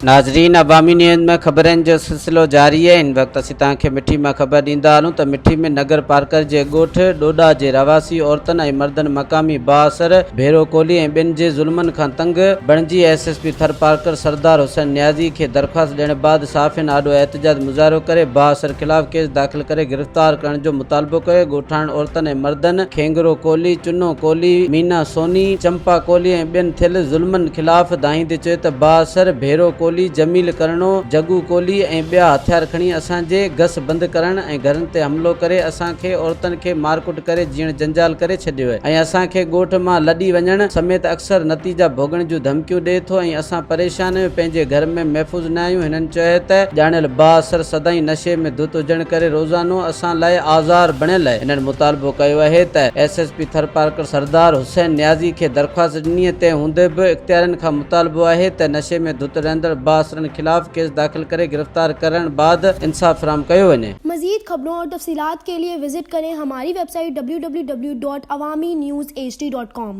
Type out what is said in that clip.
ناظرين عوامي نيوز ۾ خبرن جو سلسلو جاري آهي هن وقت اسين توهان کي مٺي مان خبر ڏيندا هلون ته مٺي ۾ نگر پارڪر جي ڳوٺ ڏوڏا جي رهواسي عورتن ۽ مردن مقامي بااثر ڀيرو ڪولهي ۽ ٻين جي ظلمن کان تنگ بڻجي S S P Tharparkar Sardar Hussain Niazi کي درخواست ڏيڻ بعد صحافين آڏو احتجاج مظاهرو ڪري بااثر خلاف ڪيس داخل ڪري گرفتار ڪرڻ جو مطالبو ڪيو ڳوٺاڻن عورتن ۽ مردن کينگرو ڪولهي، چنو ڪولهي، مينا سوني، چمپا ڪولهي ۽ ٻين ٿيل ظلمن خلاف دانهيندي چيو ته بااثر ڀيرو ڪولهي، جميل ڪرڻو، جڳو ڪولهي ۽ ٻيا هٿيار کڻي اسان جي گس بند ڪرڻ ۽ گهرن تي حملو ڪري اسان کي عورتن کي مارڪٽ ڪري جيئڻ جنجال ڪري ڇڏيو ۽ اسان کي ڳوٺ مان لڏي وڃڻ سميت اڪثر نتيجا ڀوڳڻ جون ڌمڪيون ڏئي ٿو ۽ اسان پريشان آهيون پنهنجي گهر ۾ محفوظ نه آهيون هنن چيو ته ڄاڻايل بااثر سدائين نشي ۾ ڌت هجڻ ڪري روزانو اسان لاء آزار بڻيل آهي هنن مطالبو ڪيو آهي ته S S P Tharparkar Sardar Hussain Niazi کي درخواست ڏني تنهن هوندي به اختيارين کان مطالبو آهي ته نشي ۾ ڌت رهندڙ بااثرن خلاف ڪيس داخل ڪري گرفتار ڪرڻ بعد انصاف فراهم ڪيو وڃي. مزيد خبرون اور تفصيلات کے لئے وزٽ ڪرين ھماري web site www.awamiNewsHD.com.